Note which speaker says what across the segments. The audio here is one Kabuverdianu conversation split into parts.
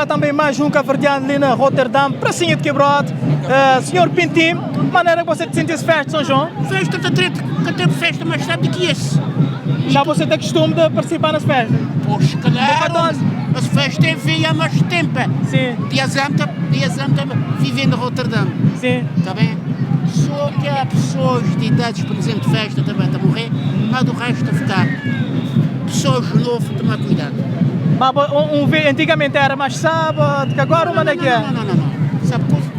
Speaker 1: encontrar também mais um cabo-verdiano ali na Rotterdam, pracinha de Quebrode. Senhor Pintim, maneira que você te sente esse festa de São João?
Speaker 2: Festa está trete, que tem festa mais sabe que esse.
Speaker 1: Já você tem costume de participar nas festas?
Speaker 2: Pois, claro. As festas é vem há mais tempo.
Speaker 1: Sim.
Speaker 2: Dias antes, dias antes, vivendo em Rotterdam.
Speaker 1: Sim.
Speaker 2: Está bem? Só que há pessoas de idades, por exemplo, festa também está a morrer, mas o resto a ficar. Pessoas novas, tomar cuidado.
Speaker 1: Mas antigamente era mais sábado, que agora
Speaker 2: não,
Speaker 1: é que é?
Speaker 2: Não, não, não, não. Sabe, coisa,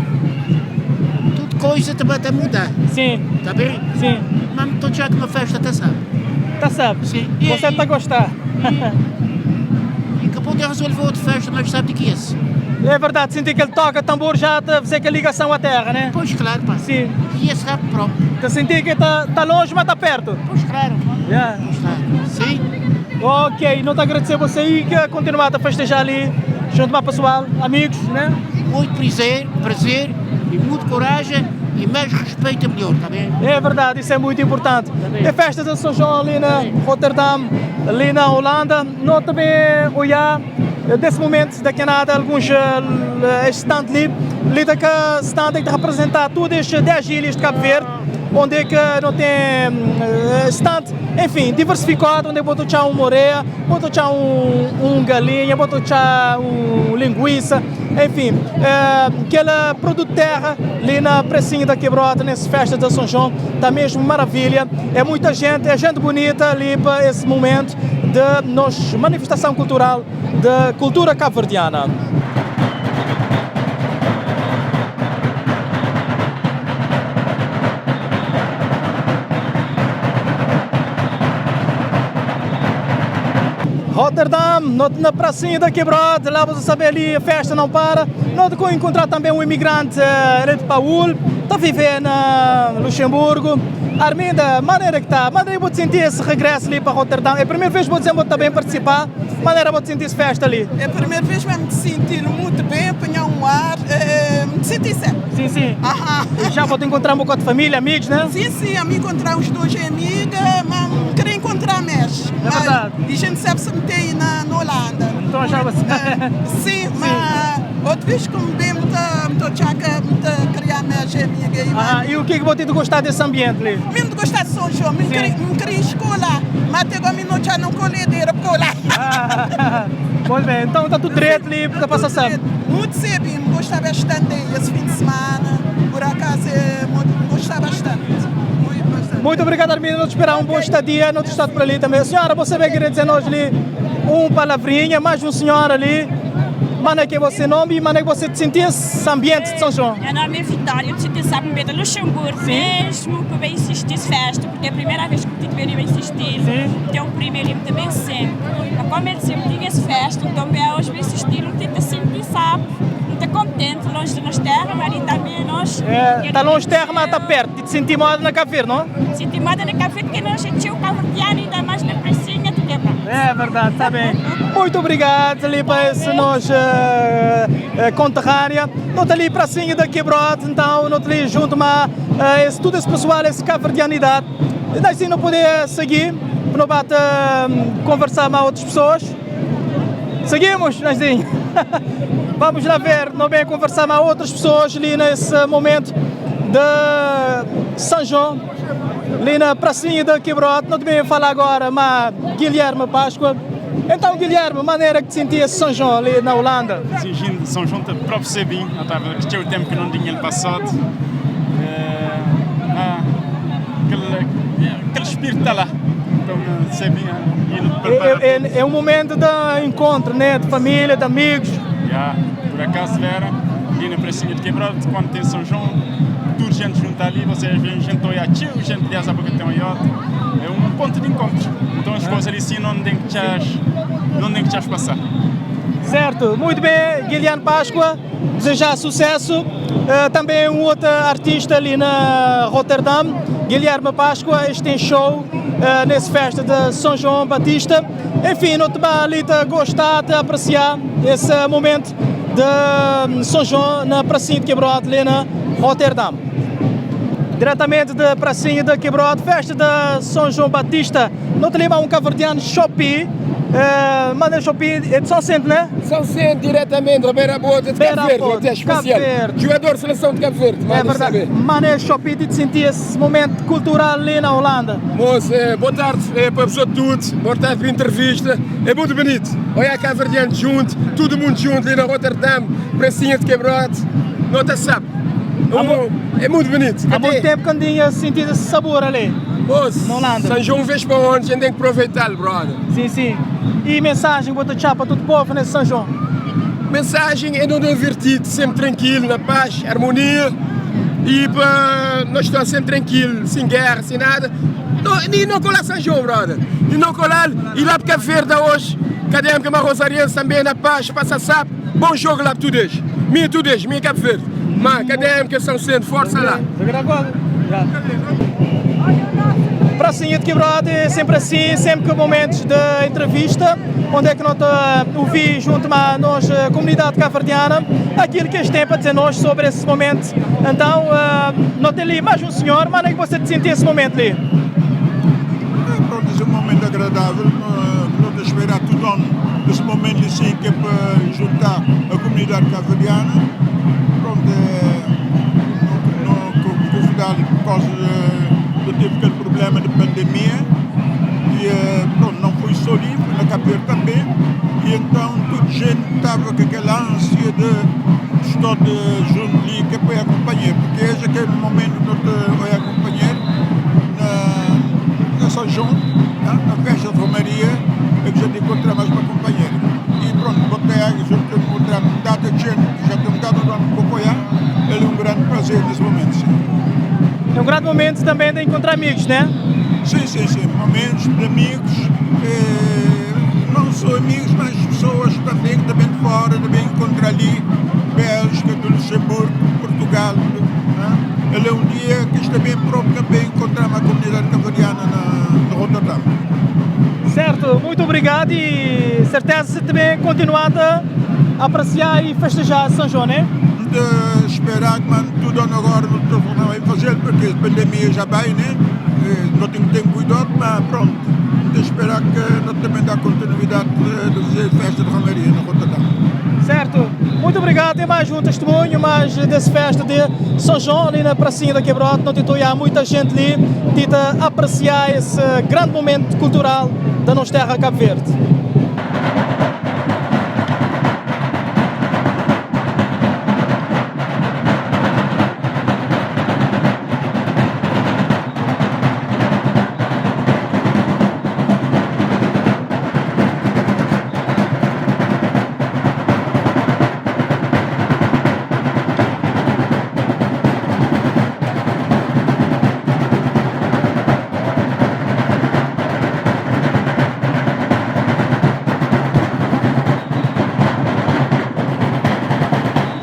Speaker 2: tudo coisa também está a mudar.
Speaker 1: Sim.
Speaker 2: Está bem?
Speaker 1: Sim.
Speaker 2: Mas estou já com uma festa, está sabe?
Speaker 1: Está sabe?
Speaker 2: Sim.
Speaker 1: Você está a gostar?
Speaker 2: E acabou de resolver outra festa, mas sabe de que é esse?
Speaker 1: É verdade, senti que ele toca tambor já te fazer que a ligação à terra, né?
Speaker 2: Pois claro, pá.
Speaker 1: Sim.
Speaker 2: E esse rap próprio.
Speaker 1: Te senti que está tá longe, mas está perto.
Speaker 2: Pois claro.
Speaker 1: Yeah.
Speaker 2: Pois claro. Sim.
Speaker 1: Ok, não te agradecer você aí que continuar a festejar ali junto com o pessoal, amigos, né?
Speaker 2: Muito prazer, prazer e muito coragem e mais respeito é melhor, tá bem?
Speaker 1: É verdade, isso é muito importante.
Speaker 2: Tá
Speaker 1: É festa de São João ali na Rotterdam, ali na Holanda. Nós também olhar desse momento, daqui a nada, alguns stand ali, ali da que stand que representar todas as 10 ilhas de Cabo Verde, onde é que não tem stand, enfim, diversificado, onde botou já um moreia, botou já um galinha, botou já um linguiça, enfim, aquele produto terra ali na pracinha da Quebrada, nessa festa de São João, está mesmo maravilha, é muita gente, é gente bonita ali para esse momento de nos manifestação cultural da cultura cabo-verdiana. Rotterdam, na pracinha da Quebrada, lá você sabe ali, a festa não para. Nós vamos encontrar também um imigrante, ele de Paul, está vivendo na Luxemburgo. Arminda, maneira que está, maneira que vou sentir esse regresso ali para Rotterdam. É a primeira vez que vou dizer, vou também participar, maneira que vou sentir essa festa ali.
Speaker 3: É a primeira vez mesmo me sentir muito bem, apanhar um ar, me senti sempre.
Speaker 1: Sim, sim.
Speaker 3: Aham.
Speaker 1: E já vou te encontrar um bocado de família, amigos, né?
Speaker 3: Sim, sim, a me encontrar os dois amigos, mas queria encontrar mais.
Speaker 1: É verdade.
Speaker 3: E a gente sabe se meter aí na Holanda.
Speaker 1: Então já você...
Speaker 3: Sim, mas outra vez que me bem, muito tchaca, muito criar mais amiga aí.
Speaker 1: Ah, e o que é que você tem de gostar desse ambiente ali?
Speaker 3: Mesmo de gostar de São João, me queria escola, mas até agora me não já não colhedeira por lá.
Speaker 1: Ah, pois bem, então está tudo direito ali para passar sempre.
Speaker 3: Muito cedo, me gostava bastante aí esse fim de semana, por acaso, muito, gostava bastante. Muito bastante.
Speaker 1: Muito obrigado, Arminda, não te esperar um bom estadia, não te estar por ali também. Senhora, você vai querer dizer nós ali um palavrinha, mais um senhor ali. Mano, que é você nome e mano, que você te sentia esse ambiente de São João?
Speaker 4: Meu nome é Vitória, eu te senti sabe me de Luxemburgo mesmo que vem assistir festa, porque é a primeira vez que eu tive vem assistir.
Speaker 1: Sim.
Speaker 4: Tem um primo ali também sempre. Mas como ele sempre tinha essa festa, então bem, hoje vem assistir, não tenta sentir, sabe? Não está contente, longe de nossa terra, mas ali também nós.
Speaker 1: É, tá longe de terra, mas tá perto. Te senti moda na Cabo Verde, não?
Speaker 4: Senti moda na Cabo Verde, porque nós sentimos o cabo-verdiano ainda mais na pracinha de quebrar.
Speaker 1: É verdade, está bem. Muito obrigado ali para esse nosso conterrânea. Não está ali para cima da Quebrode, então não está ali junto mas esse, todo esse pessoal, esse cabo-verdianidade. E assim não poder seguir, não bate conversar com outras pessoas. Seguimos, Nazinho. Vamos lá ver, não bem conversar com outras pessoas ali nesse momento de São João, ali na pracinha da Quebrode. Não também falar agora, mas Guilherme Páscoa. Então, Guilherme, maneira que te sentias São João ali na Holanda?
Speaker 5: Sim, São João está próprio ser bem, que tinha o tempo que não tinha ele passado. Aquele espírito está lá. Então, ser bem,
Speaker 1: é um momento de encontro, né? De família, de amigos.
Speaker 5: Yeah, por acaso era, ali na pracinha de Quebrado, quando tem São João, toda gente junta ali, vocês veem gente olhar tio, gente de asa porque tem um iote. É um ponto de encontro. Então as coisas ali sim não tem que te não tem que te passar.
Speaker 1: Certo, muito bem, Guilherme Páscoa, desejar sucesso. Também um outro artista ali na Rotterdam, Guilherme Páscoa, este tem show nessa festa de São João Batista. Enfim, não te vai ali te gostar, te apreciar esse momento de São João na pracinha de Quebrode, ali na Rotterdam. Diretamente da pracinha de Quebrode, festa de São João Batista, não te lembra um cabo-verdiano Shopee. Manel Chopin é de São Sente, né?
Speaker 6: São Sente, diretamente, Ribeira Bota, de Cabo Verde, até especial. Jogador de seleção de Cabo Verde,
Speaker 1: É verdade. Manel Chopin de sentir esse momento cultural ali na Holanda.
Speaker 6: Moço, boa tarde para a pessoa de tudo, boa tarde para a entrevista. É muito bonito. Olha cá Verdiano junto, todo mundo junto ali na Rotterdam, pracinha de Quebrote, nota sabe. É muito bonito.
Speaker 1: Há muito tempo que não tinha sentido esse sabor ali.
Speaker 6: Moço,
Speaker 1: Na Holanda.
Speaker 6: São João vez para onde, a gente tem que aproveitar, brother.
Speaker 1: Sim, sim. E mensagem que vou deixar para todo o povo nesse São João?
Speaker 6: Mensagem é não divertido, sempre tranquilo, na paz, harmonia e para nós estar sempre tranquilo, sem guerra, sem nada. Não, e não colar São João, brother. E não colar, e lá para Cabo Verde hoje, cadê que uma Rosariense também na paz, passa sapo, bom jogo lá para todos. Minha todos, minha Cabo Verde. Mas cadê que São Sente, força lá.
Speaker 1: Pracinha de Quebrada é sempre assim, sempre que momentos de entrevista, onde é que nós ouvi junto a nós, a comunidade cabo-verdiana, aquilo que eles têm para dizer nós sobre esse momento. Então, nós temos ali mais um senhor, mas é que você te sentiu esse momento ali?
Speaker 7: Pronto, é um momento agradável, nós esperar todo ano esse momento assim que é para juntar a comunidade cabo-verdiana. Pronto, é, no, convidado por causa de teve aquele problema de pandemia e pronto, não foi só ali, foi na Cabo Verde também. E então toda a gente estava com aquela ânsia de estar de junto ali que é para acompanhar, porque esse é aquele momento que nós vai acompanhar na São João, né, na festa de Romaria, é que a gente encontra mais para acompanhar. E pronto, botei a gente encontrar data de gente que já tem um dado do apoiar, ele é um grande prazer nesse momento, sim.
Speaker 1: É um grande momento também de encontrar amigos, né?
Speaker 7: Sim, sim, sim. Momentos de amigos, não só amigos, mas pessoas também, também de fora, também encontrar ali, Bélgica, do Luxemburgo, Portugal. Né? Ele é um dia que está bem próprio também encontrar uma comunidade cabo-verdiana na Rotterdam.
Speaker 1: Certo, muito obrigado e certeza também continuar a apreciar e festejar São João, né?
Speaker 7: De esperar que mano, tudo agora não estou a fazer, porque a pandemia já vai, né? Não tenho que ter cuidado, mas pronto. De esperar que nós também dá continuidade de fazer festa de Romaria na Rotterdam.
Speaker 1: Certo, muito obrigado. Tem mais um testemunho mais dessa festa de São João ali na pracinha da Quebrote. Não tentou há muita gente ali, tenta apreciar esse grande momento cultural da nossa terra Cabo Verde.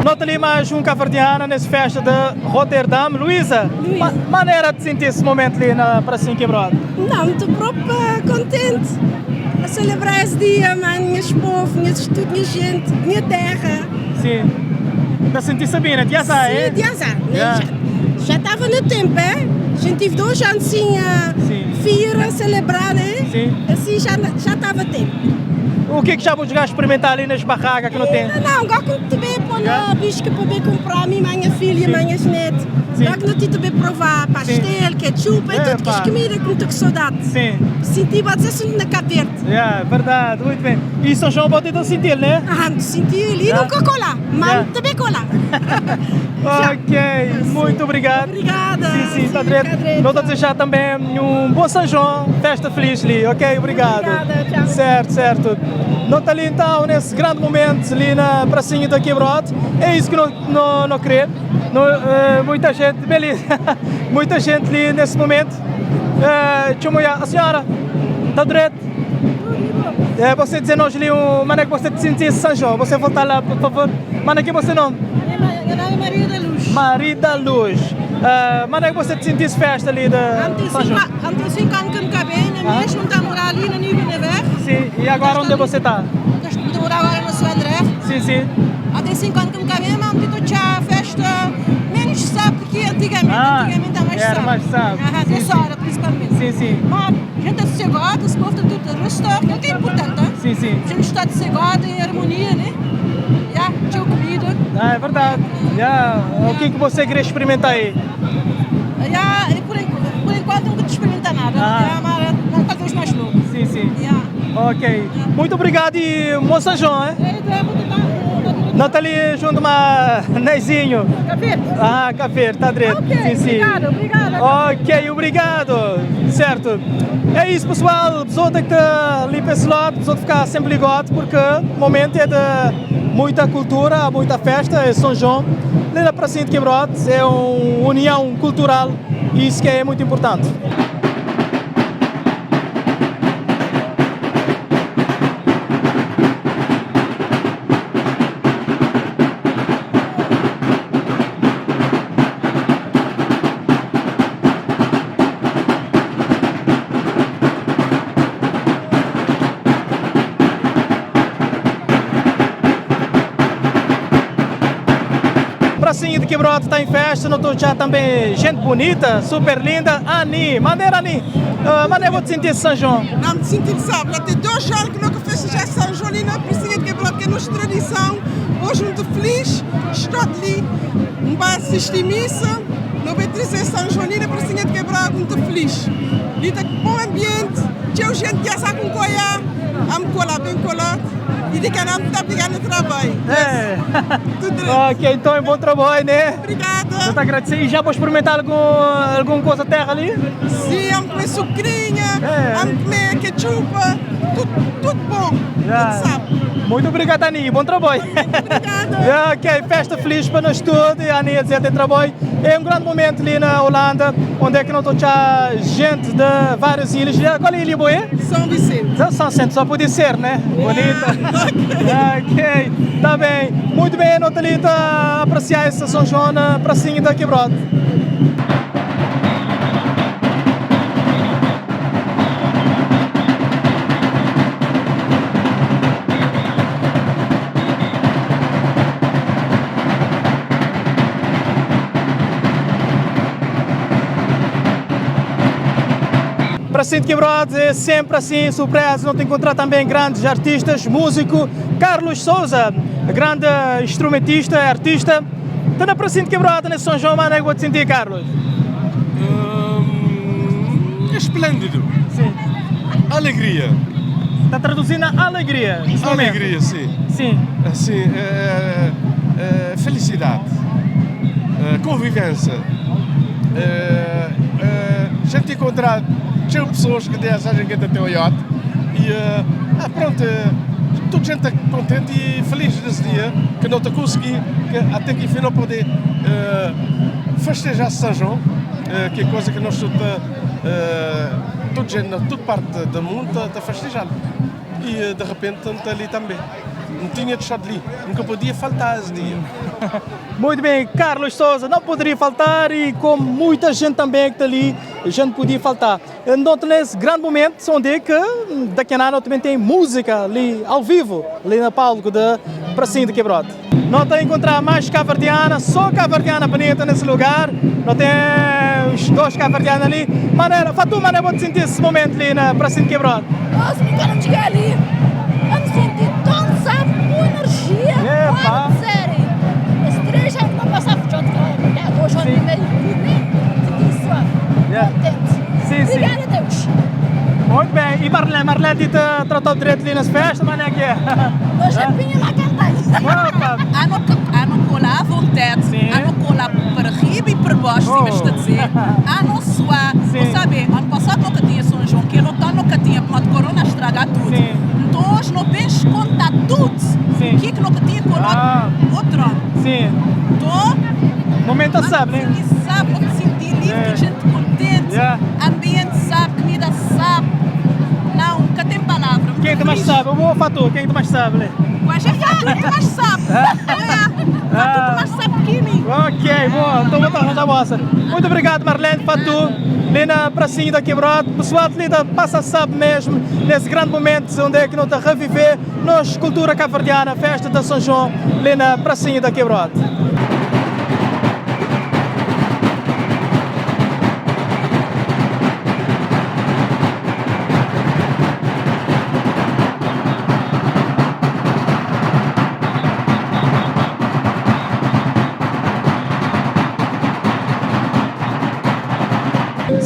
Speaker 1: Nota ali mais um cabo-verdiano nessa festa de Rotterdam. Luísa, maneira de sentir esse momento ali na Pracinha Quebrada?
Speaker 8: Não, estou própria contente a celebrar esse dia, mano, minhas povo, minhas tudo, minha gente, minha terra.
Speaker 1: Sim. Está a sentir Sabina, de azar, é?
Speaker 8: Sim, de azar. Já estava no tempo, é? A gente tive 2 anos sem a feira, a celebrar, né?
Speaker 1: Sim.
Speaker 8: Assim já estava tempo.
Speaker 1: O que é que já vou jogar a experimentar ali nas barracas que não tem?
Speaker 8: Não, não, agora que também pôr na bisca para poder comprar a minha, minha filha,
Speaker 1: Sim.
Speaker 8: minha neto.
Speaker 1: Sim.
Speaker 8: Agora que não tive também provar pastel, ketchup, é tudo que as comida que não estou com saudade.
Speaker 1: Sim.
Speaker 8: Senti, pode ser na Cabo Verde.
Speaker 1: É, verdade, muito bem. E São João pode então sentir, né?
Speaker 8: Ah, senti ali, nunca colar, mas também colar.
Speaker 1: Ok, muito obrigado.
Speaker 8: Obrigada.
Speaker 1: Sim, sim, está direito. Não estou a desejar também um bom São João, festa feliz ali, ok? Obrigado.
Speaker 8: Obrigada, tchau.
Speaker 1: Certo, certo. Não está ali então, nesse grande momento ali na pracinha da Quebrote, é isso que não queremos. Muita gente, beleza, muita gente ali nesse momento. Deixa eu olhar, a senhora, está direito? É, você dizer nós ali, mano, é que você te sentiu em São João, você voltar lá, por favor. Mano, aqui você não?
Speaker 8: Meu nome é Maria da Luz.
Speaker 1: Maria da Luz. Mano, é que você te sentisse festa ali da São João?
Speaker 8: Há 5 anos que me acabei, na mesma, está a morar ali na Nível Never.
Speaker 1: Sim, e agora onde você está?
Speaker 8: Estou a morar agora no São André.
Speaker 1: Sim, sim.
Speaker 8: Há 5 anos que me acabei, mas estou a festa menos sabe que antigamente. Antigamente está mais
Speaker 1: Era mais sabe.
Speaker 9: Aham,
Speaker 1: Sim,
Speaker 9: dessa
Speaker 1: sim.
Speaker 9: hora principalmente.
Speaker 1: Sim, sim.
Speaker 9: Mas a gente está sossegado, esse povo está tudo rustig, é o que é importante, hein?
Speaker 1: Sim, sim.
Speaker 9: A gente está sossegado, em harmonia, né? Já, tinha comida.
Speaker 1: Ah, é verdade. Yeah. O que é que você queria experimentar aí?
Speaker 9: Já, e por, por enquanto não quero experimentar nada.
Speaker 1: Ah.
Speaker 9: Já, mas, mas talvez mais logo.
Speaker 1: Sim, sim.
Speaker 9: Já.
Speaker 1: Ok. Muito obrigado e bom São João, hein?
Speaker 9: É, vou tentar.
Speaker 1: Nathalie junto a Neizinho.
Speaker 9: Café.
Speaker 1: Ah, café, tá direito.
Speaker 9: Ok,
Speaker 1: sim, sim.
Speaker 9: obrigada, obrigada.
Speaker 1: Ok, obrigado. Certo. É isso, pessoal. Pessoal tem que limpar esse lado, pessoal tem que ficar sempre ligado, porque o momento é de muita cultura, muita festa, é São João. Ali na Pracinha de Quebrote é uma união cultural e isso que é muito importante. Pracinha de Quebrote está em festa, não estou já também gente bonita, super linda. Ani, maneira Ani, maneira vou te sentir São João.
Speaker 3: Não me senti sabe, já tem 2 anos que nunca festejar São João ali na Pracinha de Quebrote, que é nossa tradição. Hoje muito feliz, estou ali, me vai assistir missa, não vai trazer São João ali na Pracinha de Quebrote, muito feliz. Ali está com bom ambiente, tinha gente que já com coia, am colar, bem colado, e de que não está pegando trabalho.
Speaker 1: É.
Speaker 3: Tudo direito.
Speaker 1: Ok, então é bom trabalho, né?
Speaker 3: Obrigada.
Speaker 1: Eu te agradecer. E já vou experimentar algum coisa terra ali?
Speaker 3: Sim, am comer sucrinha,
Speaker 1: É.
Speaker 3: am comer ketchup, tudo, tudo bom,
Speaker 1: Já.
Speaker 3: tudo sabe.
Speaker 1: Muito obrigado, Ani. Bom trabalho.
Speaker 3: Obrigada.
Speaker 1: Ok, festa feliz para nós todos. E a Ani a dizer tem trabalho. É um grande momento ali na Holanda, onde é que não estou já gente de várias ilhas. Qual é a ilha boa?
Speaker 3: São Vicente.
Speaker 1: São Vicente, só podia ser, né? Bonita. Ok, tá bem. Muito bem, Natalita, a apreciar essa São João na pracinha da Quebrote. Pracinha de Quebrote é sempre assim, surpresa, não te encontrar também grandes artistas, músico Carlos Souza, grande instrumentista, artista. Está na Pracinha de Quebrote, nesse São João, mano, é que vou te sentir, Carlos.
Speaker 6: Esplêndido.
Speaker 1: Sim.
Speaker 6: Alegria.
Speaker 1: Está traduzindo a alegria. nesse momento.
Speaker 6: Alegria, sim.
Speaker 1: Sim.
Speaker 6: Assim, felicidade, convivência. Gente encontrar, tinha pessoas que têm essa gente até o iate e pronto, toda gente está contente e feliz nesse dia que não te consegui, que até que enfim não poder festejar São João, que é coisa que nós toda gente, toda parte do mundo está tá festejando. E de repente está ali também. Não tinha deixado ali, nunca podia faltar esse dia.
Speaker 1: Muito bem, Carlos Souza não poderia faltar e como muita gente também que está ali, a gente podia faltar. Então, nesse grande momento, onde é que daqui a nada também tem música ali ao vivo, ali na palco da Pracinha de Quebrote. Não tem encontrar mais cabo-verdiana, só cabo-verdiana bonita nesse lugar. Não tem os dois cabo-verdianos ali. Maneira, Fatu, maneira, vou te sentir esse momento ali na Pracinha de Quebrote.
Speaker 10: Nossa, me quero chegar ali. Eu me senti tão sabe, com energia,
Speaker 1: É, pá.
Speaker 10: quase sério. Esses 3 anos não passava de outro, né? 2 anos e meio, né? Senti suave,
Speaker 1: Yeah.
Speaker 10: contente.
Speaker 1: Sim, sim.
Speaker 10: Obrigada a Deus.
Speaker 1: Muito bem. E Marlene, Marlene te tratou direito ali nas festas, mané que é?
Speaker 10: Nós já vinha lá cantar.
Speaker 1: Opa.
Speaker 11: A não colar à vontade,
Speaker 1: Sim.
Speaker 11: a não colar para riba e para baixo,
Speaker 1: Oh.
Speaker 11: se me está a dizer, a não suar.
Speaker 1: Sim.
Speaker 11: Você sabe, ano passado nunca tinha São João, que ele nunca tinha, mas corona estraga tudo.
Speaker 1: Sim.
Speaker 11: Então hoje não penso contar tudo.
Speaker 1: Sim.
Speaker 11: O que é que nunca tinha colado
Speaker 1: Ah.
Speaker 11: outro ano.
Speaker 1: Sim.
Speaker 11: Então,
Speaker 1: Momento sabe, né?
Speaker 11: senti sabe, não me senti livre,
Speaker 1: É.
Speaker 11: gente contente,
Speaker 1: Yeah.
Speaker 11: ambiente sabe, comida sabe. Não, nunca tem palavra.
Speaker 1: Quem é que mais sabe? Eu vou Fatu, quem é que mais sabe, né?
Speaker 11: Mas é Fatu que mais sabe. É, Fatu que mais sabe que mim.
Speaker 1: Ok, boa. Então vou arranjar a moça. Muito obrigado, Marlene, Fatu. Lina Pracinha da Quebrado. Pessoal de Lida, passa sabe mesmo nesse grande momento onde é que não está a reviver nós, cultura cabo-verdiana, festa da São João, Lina Pracinha da Quebrado.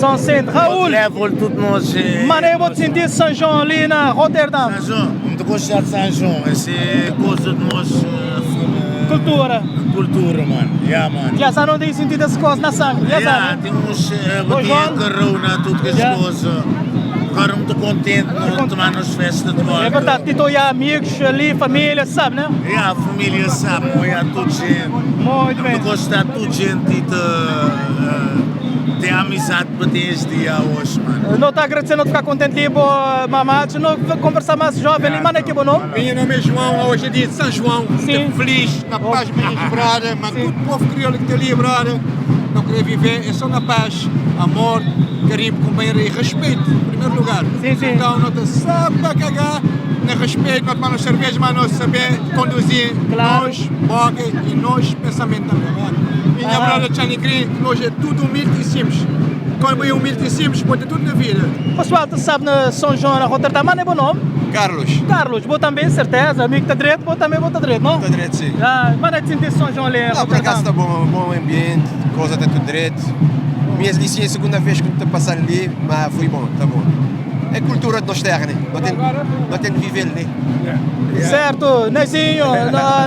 Speaker 1: Soncent. Raul!
Speaker 12: Level tudo nós.
Speaker 1: Mané bo te sentir São João ali na Rotterdam?
Speaker 12: São João, muito gostar de São João. Essa é coisa de nós.
Speaker 1: Cultura.
Speaker 12: Cultura, mano. Yeah, mano.
Speaker 1: Já só não tem sentido essa coisa na sangue. Já
Speaker 12: yeah,
Speaker 1: sabe?
Speaker 12: tem uns.
Speaker 1: Bom, João.
Speaker 12: Corona, tudo que as
Speaker 1: Yeah.
Speaker 12: coisas. Agora muito contente não tomar nas festas de volta.
Speaker 1: É verdade, Tito e amigos ali, família, sabe, né?
Speaker 12: Yeah, a família sabe, yeah, tudo gente.
Speaker 1: Muito bem.
Speaker 12: Eu gosto de tudo gente e de, tem amizade para ter este dia hoje, mano.
Speaker 1: Não está agradecendo de ficar contente ali, boa mamados. Não conversar mais jovem ali, mano, é que bom nome?
Speaker 6: Meu nome é João, hoje é dia de São João.
Speaker 1: Sim.
Speaker 6: Estou feliz, na paz minha brother, mas tudo o povo crioulo que está ali, brother, não querer viver, é só na paz, amor, carinho, companheiro e respeito, em primeiro lugar.
Speaker 1: Sim, sim.
Speaker 6: Então não te sabe para cagar, nem respeito, não tomar cerveja, mas não saber conduzir
Speaker 1: Claro.
Speaker 6: nós, boca e nós, pensamento também, mano. Minha
Speaker 1: Ah.
Speaker 6: brother Chani Green, nós é tudo humilde e simples. Quando é humilde e simples, pode ter tudo na vida.
Speaker 1: Pessoal, tu sabe na São João, na Rotterdam, mano, é bom nome?
Speaker 13: Carlos.
Speaker 1: Carlos, vou também, certeza. Amigo está direito, vou também, vou tá direito, não?
Speaker 13: Está direito, sim.
Speaker 1: Ah, mano, é de sentir São João ali em
Speaker 13: Não, por acaso
Speaker 1: Rotterdam.
Speaker 13: está bom, bom ambiente, coisa está tudo direito. Minha licença é a segunda vez que estou a passar ali, mas foi bom, está bom. É cultura de nós terra, né? Nós temos, nós temos de viver, né?
Speaker 1: Certo, Nezinho,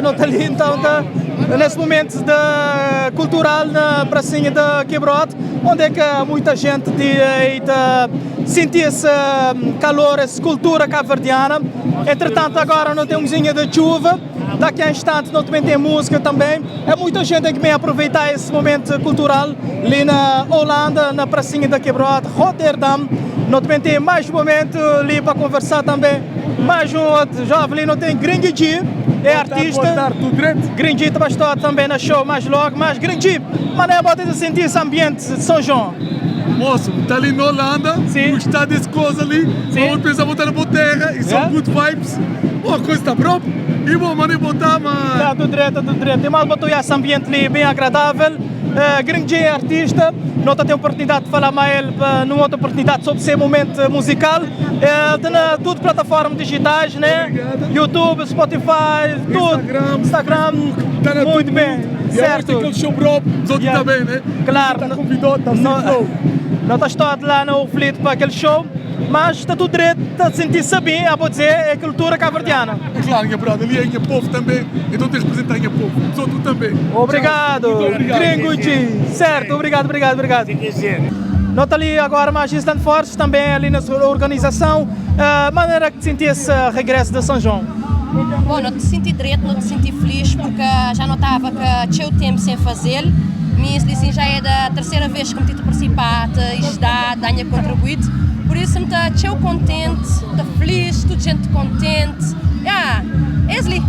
Speaker 1: não está ali então, tá, nesse momento da cultural na pracinha da Quebrote, onde é que muita gente de, de sentir esse calor, essa cultura cabo-verdiana. Entretanto, agora não tem umzinha de chuva, daqui a instante não também tem música também. É muita gente que vem aproveitar esse momento cultural ali na Holanda, na pracinha da Quebrote, Rotterdam. Não também tem mais um momento ali para conversar também. Mais um outro jovem ali, não tem Gringo G, é artista.
Speaker 7: Boa tarde, tudo direito?
Speaker 1: Gringo G também está também na show mais logo, mas Gringo G, mano, é bom sentir esse ambiente de São João.
Speaker 7: Moço, tá ali na Holanda, gostar desse coisa ali, vamos pensar botar na boa terra e são
Speaker 1: Yeah.
Speaker 7: good vibes. Boa coisa está próprio. E bom, mano, e botar, mano.
Speaker 1: Tá tudo direito, tá tudo direito. Tem mais botou esse ambiente ali bem agradável. Uh, Gringo G é artista, não tem oportunidade de falar mais ele uh, numa outra oportunidade sobre seu momento musical. Uh, tem na tudo plataformas digitais, né? YouTube, Spotify, tudo.
Speaker 7: Instagram,
Speaker 1: Instagram.
Speaker 7: Tá na
Speaker 1: Muito
Speaker 7: tudo
Speaker 1: bem,
Speaker 7: mundo. E
Speaker 1: certo.
Speaker 7: hoje tem aquele show próprio, os outros
Speaker 1: Yeah.
Speaker 7: também, né?
Speaker 1: Claro.
Speaker 7: Tá convidado, tá
Speaker 1: Não-
Speaker 7: sem flow.
Speaker 1: Não está estado lá no Flito para aquele show, mas está tudo direito, está a sentir-se bem, a vou dizer, é cultura cabo-verdiana.
Speaker 7: É claro, minha brother, ali é minha povo também, então tem que representar minha povo, os outros também.
Speaker 1: Obrigado,
Speaker 7: Muito obrigado.
Speaker 1: Gringo G. Certo, obrigado, obrigado, obrigado. Nota ali agora mais Island Force, também ali na sua organização, a maneira que senti esse regresso de São João.
Speaker 14: Bom, não te senti direito, não te senti feliz porque já notava que tinha o tempo sem fazer. Minha assim, já é da terceira vez que me tive participar, te ajudar, dar a contribuir. Por isso me está contente, está feliz, tudo gente contente. Yeah, é ali.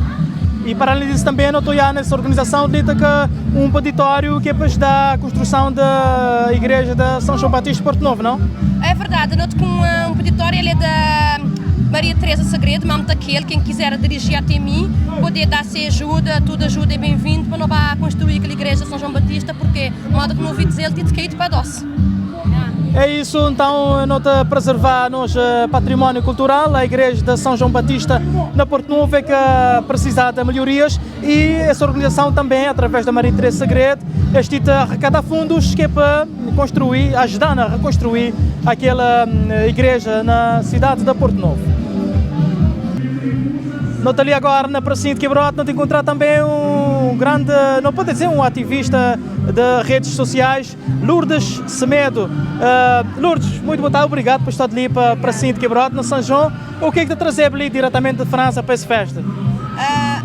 Speaker 1: E para além disso também não estou já nessa organização dita que um peditório que é para ajudar a construção da igreja de São João Batista de Porto Novo, não?
Speaker 14: É verdade, noto que um peditório ele é da Maria Teresa Segredo, mamo daquele, quem quiser dirigir até mim, poder dar-se ajuda, tudo ajuda é bem-vindo para não vá construir aquela igreja de São João Batista, porque modo que não ouvi dizer, ele tinha caído para doce.
Speaker 1: É isso, então, nota preservar nosso património cultural, a igreja de São João Batista na Porto Novo é que precisa de melhorias e essa organização também, através da Maria Teresa Segredo, este arrecada fundos que é para construir, ajudar a reconstruir aquela igreja na cidade de Porto Novo. Nota ali agora na pracinha de Quebrote, não te encontrar também um grande, não pode dizer um ativista de redes sociais, Lourdes Semedo. Lourdes, muito boa tarde, obrigado por estar ali para a pracinha de Quebrote, no São João. O que é que te trazer ali diretamente de França para essa festa?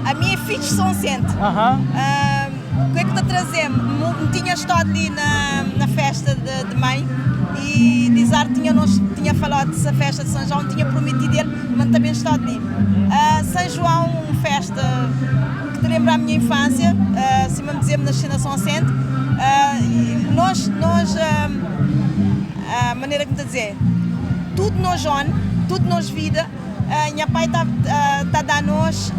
Speaker 15: A minha filha de São Vicente. O que é que te trazer? Tinha estado ali na festa de mãe e Dizar tinha, nos, tinha falado dessa festa de São João, tinha prometido ele, mas também estado ali. São João, uma festa que te lembra a minha infância, se me dizer, nasci na São Vicente. E nós a maneira que me te dizer, tudo nos on, tudo nos vida, minha pai está tá a dar nos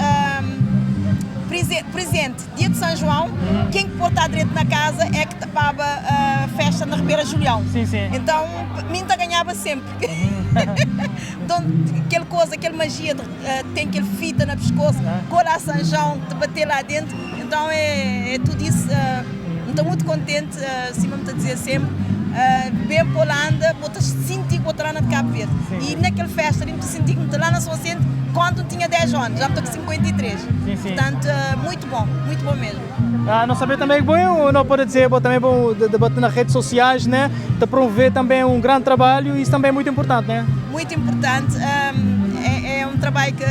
Speaker 15: presente, dia de São João, quem que pôr direito na casa é que tapava a festa na Ribeira Julião.
Speaker 1: Sim, sim.
Speaker 15: Então, mim tá ganhava sempre. Então, aquela coisa, aquela magia de, tem aquele fita na pescoço, colar São João, te bater lá dentro. Então, é tudo isso. Estou muito contente, assim me a dizer sempre. Ben pa Holanda bo ta sinti ki bo ta la na Cabo Verde. E na kel festa li N ta sinti ki N ta la na São Vicente kantu N tinha 10 anu, já N ta ku 53. Portanto, muito bom, muito bom mesmo.
Speaker 1: Ah, não saber também que bom, eu não pode dizer, bom também bom de, de bater nas redes sociais, né? De promover também um grande trabalho, isso também é muito importante, né?
Speaker 15: Muito importante, é, é um trabalho que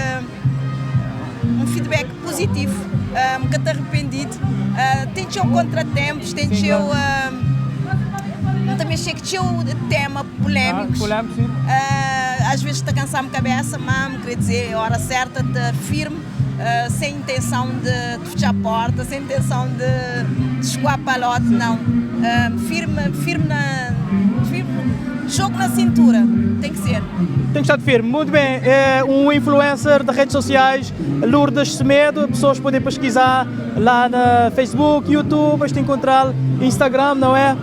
Speaker 15: um feedback positivo, um, ka ta arrependido. Uh, tem txeu contratempos, tem txeu uh, também che txeu tema polémicos.
Speaker 1: Ah, polémico, sim.
Speaker 15: Uh, às vezes ta cansar-me cabeça, mas queria dizer, a hora certa, te firme, uh, sem intenção de, de fechar a porta, sem intenção de, de escoar palote, não. Uh, firme, firme na firme, jogo na cintura, tem que ser.
Speaker 1: Tem que estar firme. Muito bem, é um influencer de redes sociais, Lourdes Semedo, pessoas podem pesquisar lá na Facebook, YouTube, vais te encontrar Instagram, não é?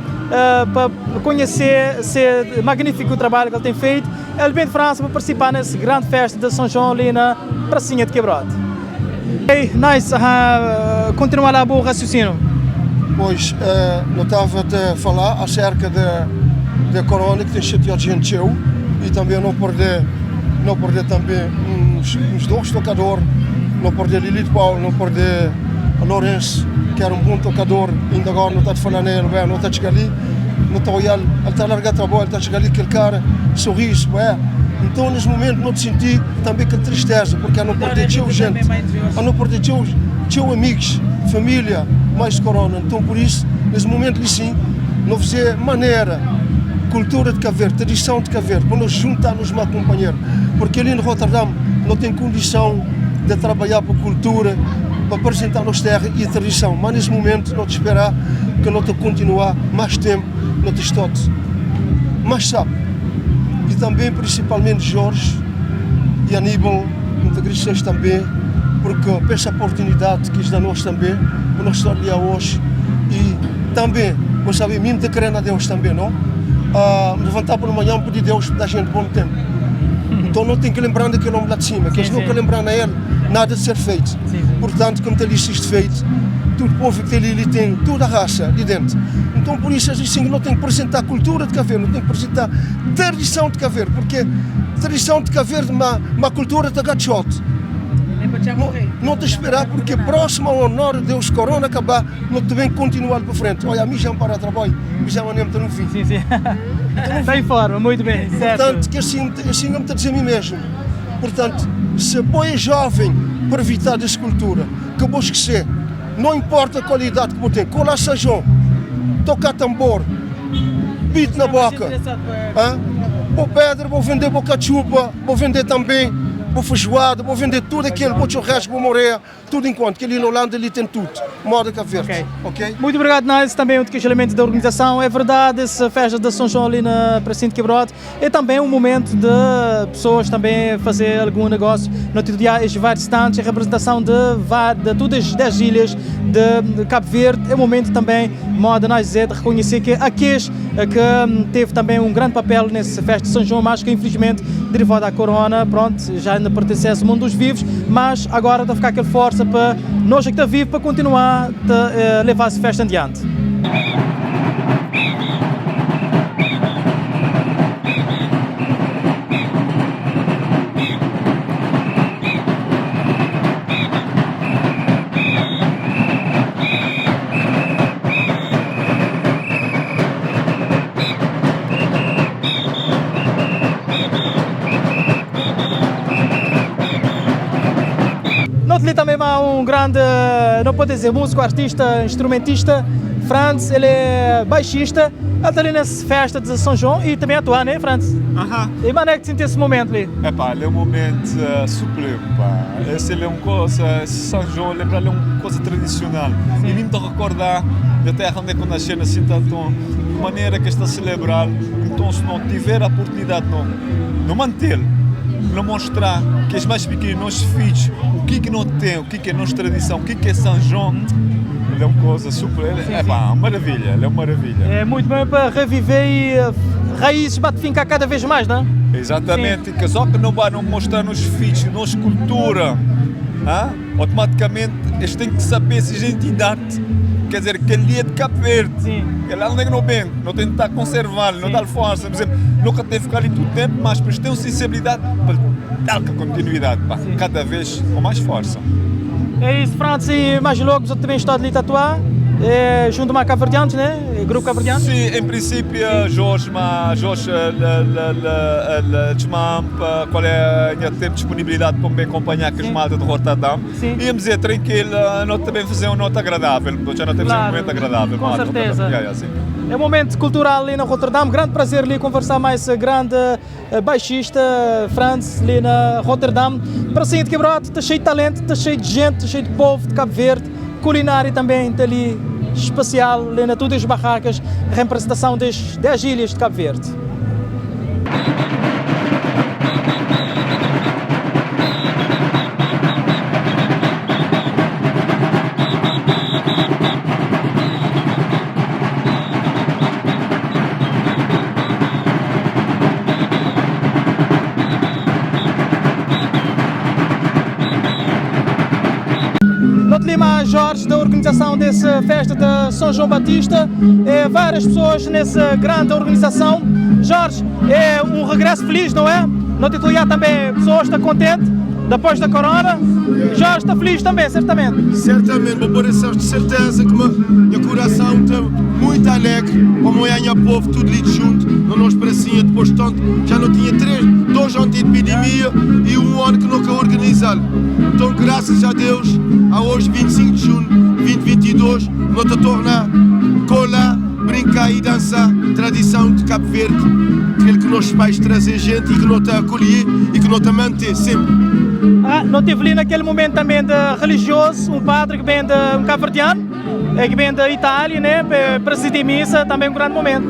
Speaker 1: Para conhecer esse magnífico trabalho que ele tem feito. Ele vem de França para participar nessa grande festa de São João ali na Pracinha de Quebrote. Ok, nice. Continua lá o raciocínio.
Speaker 16: Pois, eu estava a falar acerca da corona que tem chateado gente eu e também não perder também uns dois tocadores, não perder Lilith Paulo, não perder a Lourenço, que era um bom tocador, ainda agora não está a falar nele, bem, não está a chegar ali, não está a olhar, ele está a largar trabalho, está a chegar ali, aquele cara, sorriso, é. Então, nesse momento, não te senti também aquela tristeza, porque a não perder teu gente, a não perder teus amigos, família, mais corona. Então, por isso, nesse momento, ali sim, não fazer maneira, cultura de Cabo Verde, tradição de Cabo Verde, para nos juntarmos mais companheiro. Porque ali no Rotterdam não tem condição de trabalhar para a cultura, para apresentar nossa terra e a tradição. Mas nesse momento, não te esperar que não te continuar mais tempo no te estoque. Mas sabe, e também principalmente Jorge e Aníbal, muito agradeço também, porque essa oportunidade que dá nós também, para nós estar ali hoje e também, você sabe, mesmo de crer a Deus também, não? Levantar pela manhã e pedir a Deus da gente bom tempo. Então não tem que lembrar daquele homem lá de cima, que eles nunca lembram a ele, nada de ser feito. Portanto, como tem isto feito, todo o povo que tem ali, tem toda a raça ali dentro. Então por isso assim, não tem que apresentar a cultura de Cabo Verde, não tem que apresentar tradição de Cabo Verde, porque tradição de Cabo Verde, uma cultura de gachote. Não, não te esperar, porque próximo ao honor de Deus, corona acabar, não te vem continuar para frente. Olha, a mim já me para trabalho, já me no fim.
Speaker 1: Sim, sim. Está em forma, muito bem, certo.
Speaker 16: Portanto, que assim, assim eu me estou a dizer a mim mesmo. Portanto, se põe jovem para evitar essa cultura, que eu vou esquecer, não importa a qualidade que vou ter, colar São João, tocar tambor, beat na boca, hã? Vou pedra, vou vender boca chupa, vou vender também, vou feijoada, vou vender tudo aquilo, vou churrasco, vou morrer, tudo enquanto, que ali na Holanda ali tem tudo, moda Cabo Verde, ok?
Speaker 1: Muito obrigado, Nice, também um dos elementos da organização. É verdade, essa festa da São João ali na Pracinha de Quebrote é também um momento de pessoas também fazer algum negócio. No outro dia, estes vários stands, a representação de, de todas as 10 ilhas de Cabo Verde. É um momento também, moda nós dizer, de reconhecer que aqueles que teve também um grande papel nessa festa de São João, mas que infelizmente, derivado da corona, pronto, já ainda pertence ao mundo dos vivos, mas agora está a ficar aquela força para nós que está vivo para continuar a levar essa festa adiante. Notely também há um grande, não pode dizer músico, artista, instrumentista, Franz, ele é baixista, ele está ali nessa festa de São João e também atua, né, Franz?
Speaker 17: Aham.
Speaker 1: E mano, é que sente esse momento ali?
Speaker 17: Epá, ele é um momento supremo, pá. Esse ele é um coisa, esse São João lembra ele é uma coisa tradicional. E me recordar da terra onde é que eu nasci, assim, tanto de maneira que está a celebrar. Então, se não tiver a oportunidade de não manter, não mostrar que os mais pequenos, nossos filhos, o que que não tem, o que que é nossa tradição, o que que é São João, ele é uma coisa super, ele, é pá, maravilha, ele é uma maravilha.
Speaker 1: É muito bem para reviver e raízes bate fincar cada vez mais, não é?
Speaker 17: Exatamente, que só que não vai não mostrar nos filhos, nossa cultura, ah? Automaticamente eles têm que saber essa identidade. Quer dizer, kel li é de Cabo Verde. Kel lá onde é que não vem, não tentar conservar, não dar força. Por exemplo, nunca tem ficar ali todo tempo, mas depois tem uma sensibilidade para dar continuidade, pá, cada vez com mais força.
Speaker 1: É isso, Francis, e mais logo você também está ali tatuar, é, junto a Cabo-Verdianos, né? Grupo Cabo-Verdiano.
Speaker 17: Sim, em princípio, Jorge, mas Jorge, chama qual é a minha tempo de disponibilidade para me acompanhar com as malta de Rotterdam. Íamos dizer, tranquilo, nós também fazer uma nota agradável, já não temos um momento agradável.
Speaker 1: Com malta, certeza. Yeah, yeah, sim. É um momento cultural ali na Rotterdam, grande prazer ali conversar mais grande baixista Franz ali na Rotterdam. Para sair de Quebrado, está cheio de talento, está cheio de gente, está cheio de povo de Cabo Verde, culinária também está ali especial, ali na todas as barracas, representação das 10 ilhas de Cabo Verde. Lima Jorge, da organização dessa festa de São João Batista, é, várias pessoas nessa grande organização. Jorge, é um regresso feliz, não é? No titular também, pessoas estão contentes depois da corona. Jorge está feliz também, certamente.
Speaker 6: Certamente, vou pôr essa certeza que meu coração está muito alegre, como é o povo, tudo ali junto, não nos pracinha, depois de tanto, já não tinha três, dois anos de epidemia e um ano que nunca organizaram. Então, graças a Deus, a hoje, 25 de junho de 2022, não te torna colar, brincar e dançar, tradição de Cabo Verde, aquele que nossos pais trazem gente e que não te acolher e que não te mantém sempre.
Speaker 1: Ah, não tive ali naquele momento também de religioso, um padre que vem de um cabo-verdiano, que vem da Itália, né, presidir missa, também um grande momento.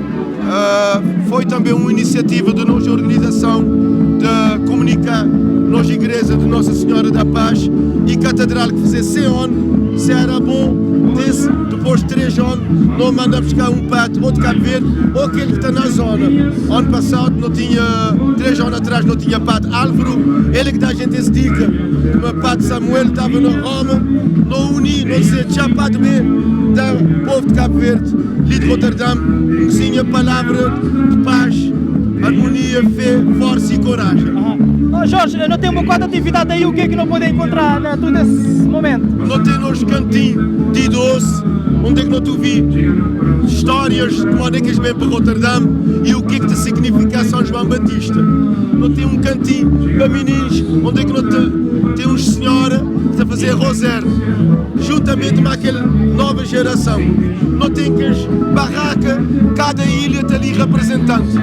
Speaker 6: Foi também uma iniciativa da nossa organização de comunicar nossa igreja de Nossa Senhora da Paz e Catedral que fazia 100 anos, se era bom, desse, depois de 3 anos, não manda buscar um padre ou de Cabo Verde ou aquele que está na zona. Ano passado não tinha, 3 anos atrás não tinha padre Álvaro, ele que dá a gente esse dica, que o padre Samuel estava na Roma, não uni, não sei, já padre bem, da povo de Cabo Verde, ali de Rotterdam, tinha palavra de paz, harmonia, fé, força e coragem.
Speaker 1: Oh, Jorge, eu não tenho um bocado de atividade aí, o que é que não podem encontrar, né, todo esse momento?
Speaker 6: Não temos cantinho de doce, onde é que não tu vi histórias de como é que eles vêm para Rotterdam e o que é que te significa São João Batista. Não tem um cantinho para meninos, onde é que não te, tem um senhora que está a fazer rosário, juntamente com aquela nova geração. Não tem que barraca, cada ilha tem ali representante.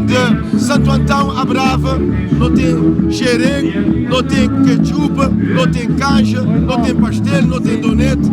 Speaker 6: De Santo Antão a Brava, não tem xerengue, não tem cachupa, não tem canja, não tem pastel, não tem donete,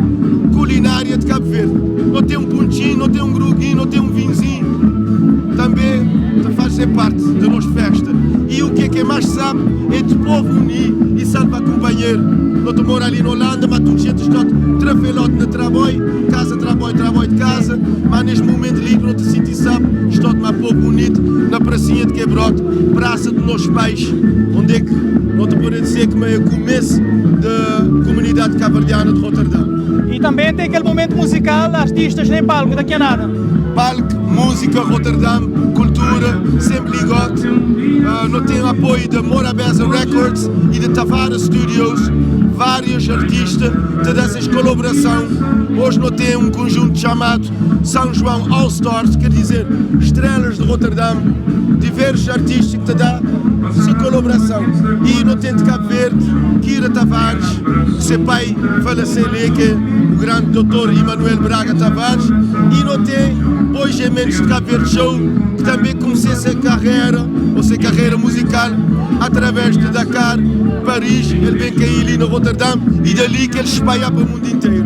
Speaker 6: culinária de Cabo Verde. Não tem um pontinho, não tem um gruguinho, não tem um vinhozinho. Também faz parte da nossa festa. E o que é que mais sabe é de povo unir e salvar companheiro. Não te moro ali na Holanda, mas tudo gente está trafelote na trabalho, casa, trabalho, trabalho de casa, mas neste momento livre não te senti sabe, estou de povo unido na pracinha de Quebrote, praça dos nossos pais, onde é que não te pode dizer que é o começo da comunidade cabo-verdiana de Rotterdam.
Speaker 1: E também tem aquele momento musical, artistas nem palco, daqui a nada.
Speaker 6: Palco, música, Rotterdam, cultura, sempre ligado. Não tem apoio da Morabeza Records e de Tavares Studios, vários artistas te dão essa colaboração. Hoje não tem um conjunto chamado São João All Stars, quer dizer, estrelas de Rotterdam, diversos artistas que te dão essa colaboração. E não tem de Cabo Verde, Kira Tavares, que seu pai faleceu ali, que é o grande doutor Emanuel Braga Tavares, e não tem Bois Gementos de Cabo Verde Show, que também começou essa carreira, ou sua carreira musical, através de Dakar, Paris, ele vem cair ali no Rotterdam e dali que ele espalha para o mundo inteiro.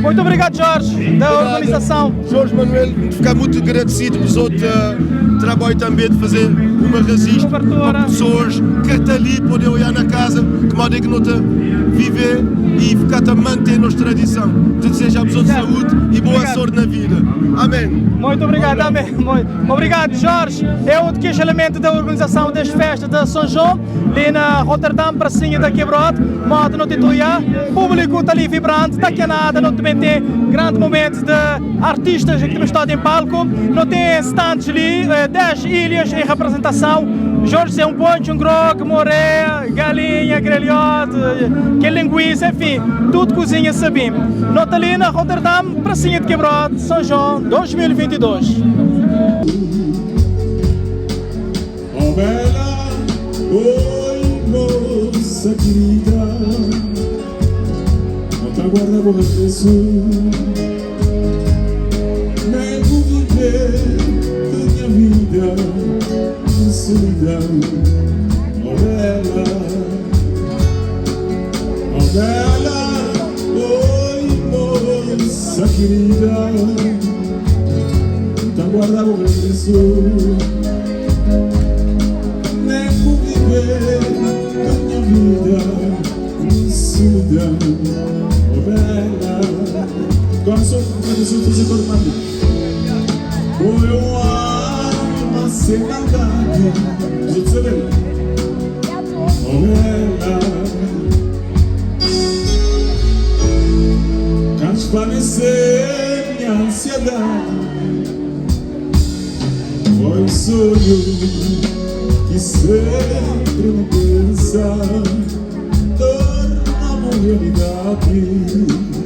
Speaker 1: Muito obrigado, Jorge, da organização.
Speaker 6: Jorge Manuel, ficar muito agradecido por outro trabalho também de fazer uma resistência para pessoas que estão ali, podem olhar na casa, que modo é que não te viver e ficar a manter a nossa tradição. Te desejo a pessoa de saúde e boa sorte na vida. Amém. Amém.
Speaker 1: Muito obrigado, amém. Muito obrigado, Jorge. É outro que é elemento da organização desta festa de São João, ali na Rotterdam, pracinha da Quebrode, modo no tituia, público está ali vibrante, está aqui nada, não também tem grande momento de artistas que temos estado em palco, não tem stands ali, 10 ilhas em representação. Jorge é um ponte, um grog, moré, galinha, grelhote, que linguiça, enfim, tudo cozinha sabim. Nota ali na Rotterdam, pracinha de Quebrode, São João 2022.
Speaker 18: Oh bela, oi moça querida, não te aguarda o regresso. Nem vou viver minha vida em solidão. Oh bela, oh bela, oi moça querida, não te aguarda o regresso. Nem vou viver minha vida em solidão. Oh bela, Começou a fazer cor. Foi um alma sem maldade. Você sabe? Oh bela, transparecer minha ansiedade. Foi um sonho que sempre me pensa torna-me realidade.